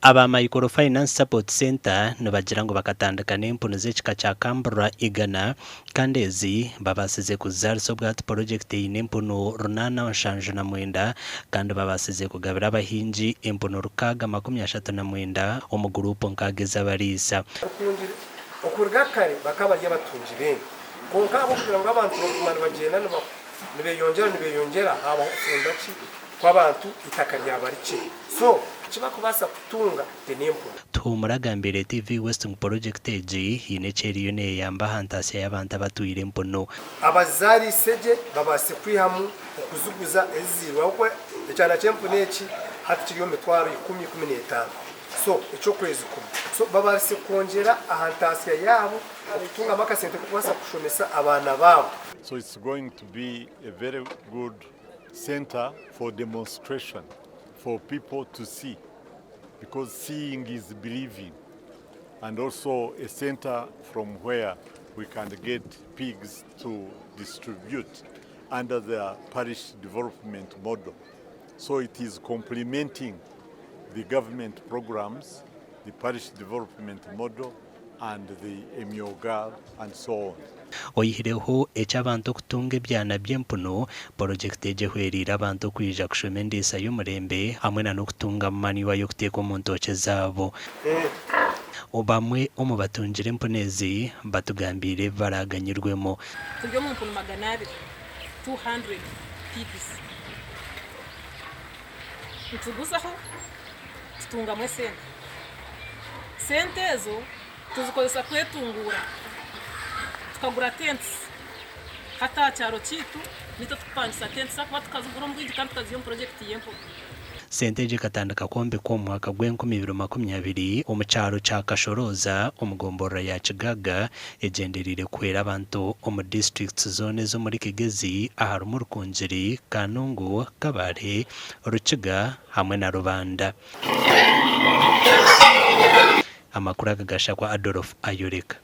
Aba Micro Finance Support Centre nibagira ngu bakatandika n'empunu z'ekika kya Kambura igana kandi ezi babaasize kuzizaarisa obwahati purojekiti eine empunu runaana 79 kandi babaasize kugabira abahingi empunu rukaaga 39 omu guruupu nkaaga ez'abariisa. Rukungiri, Okuruga kare bakaba bari abatungi b'ente. Kwonka ahabw'okugira ngu abantu baguma nibagyenda nibeyongyera nibeyongyera, haabaho okufunda ki kw'abantu eitaka ryaba rikye. So eki barikubaasa kutunga n'empunu. Tuhumura agambiire TV West ngu porojekiti egi haine eki eriyo neyamba aha ntaasya y'abantu abatwire empunu. Abazaariise gye babaase kwihamu okuziguza ezizairwe ahabw'okuba ekyana ky'empunu eki hati kiri omu mitwaro ikumi, 15 so eky'okwezi kumwe. So babaase kwongyera aha ntaasya yaabo okutungamu akasente k'okubaasa kushomesa abaana baabo. So it's going to be a very good centre for demonstration for people to see because seeing is believing and also a centre from where we can get pigs to distribute under the parish development model. So it is complementing the government programs, the parish development model and the Emyoga and so on. Oyihireho eky'abantu okutunga ebyana by'empunu, porojekiti egi ehweriire abantu okwija kushoma endiisa y'omurembe hamwe na n'okutunga manure y'okuteeka omu ntookye zaabo. Bamwe omu batungire empunu ezi batugambiire ebi baraaganyirwemu. Turi omu mpunu 200, 200 pigs. Nituguzaho tutungamu esente. Sente ezo tuzikozesa kwetunguura, tukagura tents. Hati aha kyaro kyaitu nitwe tukupangisa tents ahakuba tukazigura omu bwingi kandi tukaziiha omu purojekiti y'empunu. Sente egi ekatandika kwombekwa omu mwaka gw'enkumibiri 20 omu kyaro kya Kashorooza omu gomborora ya Kigaga egyendereire kuhwera abantu omu disiturikiti zoona ez'omuri Kigezi aharimu Rukungiri, Kanungu, Kabale, Rukiga hamwe na Rubanda. Amakuru aga gashakwa Adolf Ayoreka.